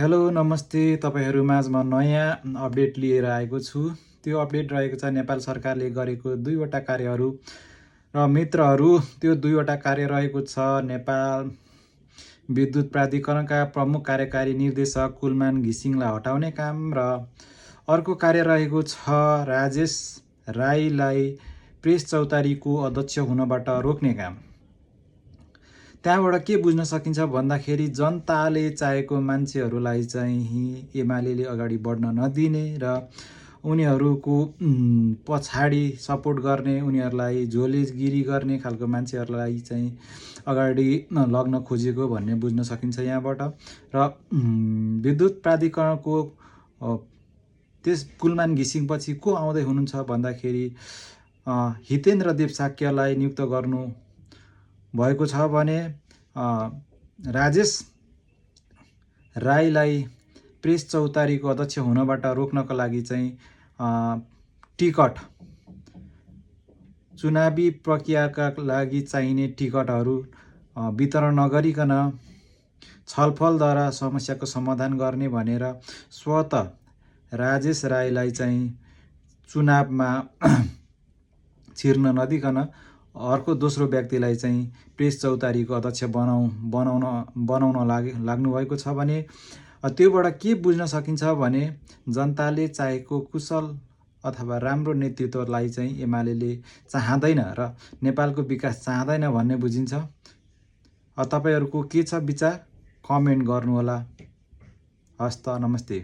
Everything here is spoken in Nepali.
हेलो नमस्ते, तपाईहरू माझमा नयाँ अपडेट लिएर आएको छु। त्यो अपडेट रहेको छ नेपाल सरकारले गरेको 2वटा कार्यहरू र मित्रहरू। त्यो 2वटा कार्य रहेको छ नेपाल विद्युत प्राधिकरणका प्रमुख कार्यकारी निर्देशक कुलमान घिसिङलाई हटाउने काम, र अर्को कार्य रहेको छ राजेश राईलाई प्रेस चौतारीको अध्यक्ष हुनबाट रोक्ने काम। त्यहाँबाट के बुझ्न सकिन्छ भन्दाखेरि जनताले चाहेको मान्छेहरूलाई चाहिँ एमाले अगाडि बढ्न नदिने र उनीहरूको पछाडि सपोर्ट गर्ने, उनीहरूलाई झोलेगिरी गर्ने खालको मान्छेहरूलाई चाहिँ अगाडि लग्न खोजेको भन्ने बुझ्न सकिन्छ यहाँबाट। र विद्युत प्राधिकरणको त्यस कुलमान घिसिङपछि को आउँदै हुनुहुन्छ भन्दाखेरि हितेन्द्र देव साक्यलाई नियुक्त गर्नु भएको छ भने राजेश राईलाई प्रेस चौतारीको अध्यक्ष हुनबाट रोक्नको लागि चाहिँ टिकट, चुनावी प्रक्रियाका लागि चाहिने टिकटहरू वितरण नगरिकन छलफलद्वारा समस्याको समाधान गर्ने भनेर स्वतः राजेश राईलाई चाहिँ चुनावमा छिर्न नदिकन अर्को दोस्रो व्यक्तिलाई चाहिँ प्रेस चौतारीको अध्यक्ष बनाउन लाग्नुभएको छ भने त्योबाट के बुझ्न सकिन्छ भने जनताले चाहेको कुशल अथवा राम्रो नेतृत्वलाई चाहिँ एमाले चाहँदैन र नेपालको विकास चाहँदैन भन्ने बुझिन्छ। तपाईहरूको के छ विचार कमेन्ट गर्नुहोला। हस्त नमस्ते।